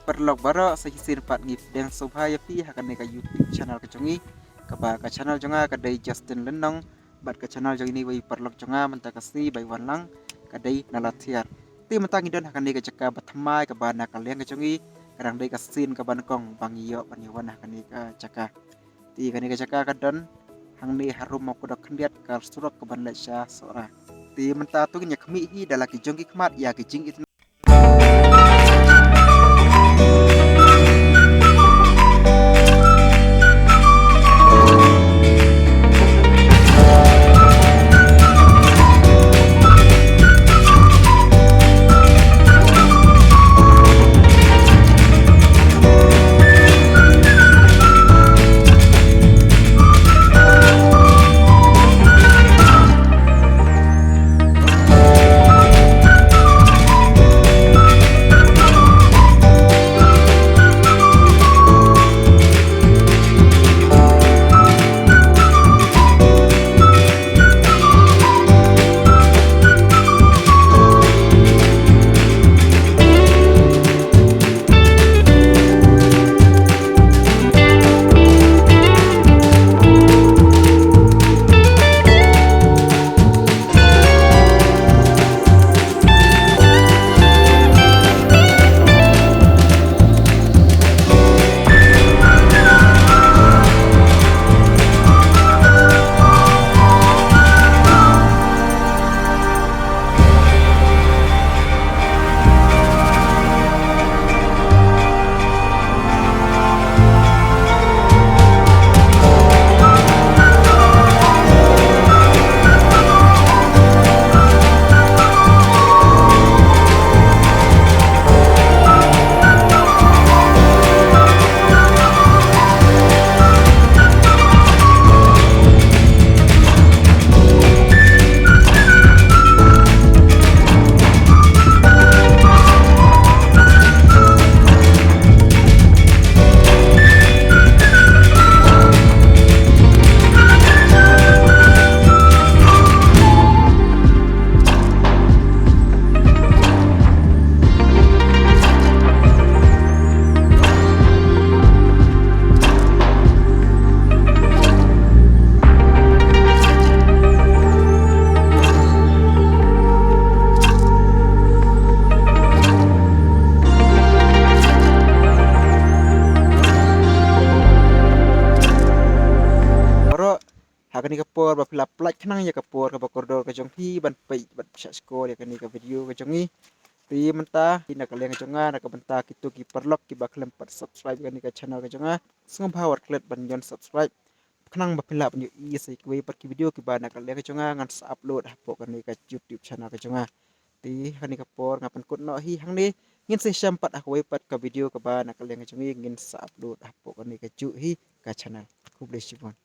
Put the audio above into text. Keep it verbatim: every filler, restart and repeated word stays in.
Paralok baroh, sa shisien pat ngi pdiang sngewbha ïa phi ha kane ka YouTube channel ka jong ngi, kaba ka channel jong nga ka dei Justin Lynnong, bad ka channel jong ine iwei i paralok jong nga mynta ka sngi ba i wan lang ka dei Nalathiar. Te mynta ngi don ha kane ka jaka ba thymmai kaba na ka liang ka jong ngi, ka dang dei ka sien kaba nyngkong ba ngi ïoh ban ïa wan ha kane ka jaka. Te kane ka jaka ka don hangne harum ma ka dok khyndiat ka surok kaban leit sha Sohra. Te mynta to ngin ïa khmih hi da la ki jong ki khmat ïa ki jingïeit. Baroh, ha kane ka por ba phi la plie khnang ïa ka por kaba kordor ka jong phi ban peit bad shah shkor ïa kane ka video ka jong ngi. Te mynta, na ka liang ka jong nga, na ka bynta kito ki paralok kiba khlem pat subscribe ïa kane ka channel ka jong nga, sngewbha wat klet ban ïoh subscribe. Khnang ba phin lah ban ïohi sa ïa kiwei pat ki video kiba na ka liang ka jong nga ngan sa upload hapoh kane ka YouTube channel ka jong nga. Te ha kane ka por nga pynkut noh hi hangne, ngin sa ïashem pat ha kawei pat ka video kaba na ka liang ka jong ngi ngin sa upload hapoh kane kajuh hi ka channel. Khublei shibun.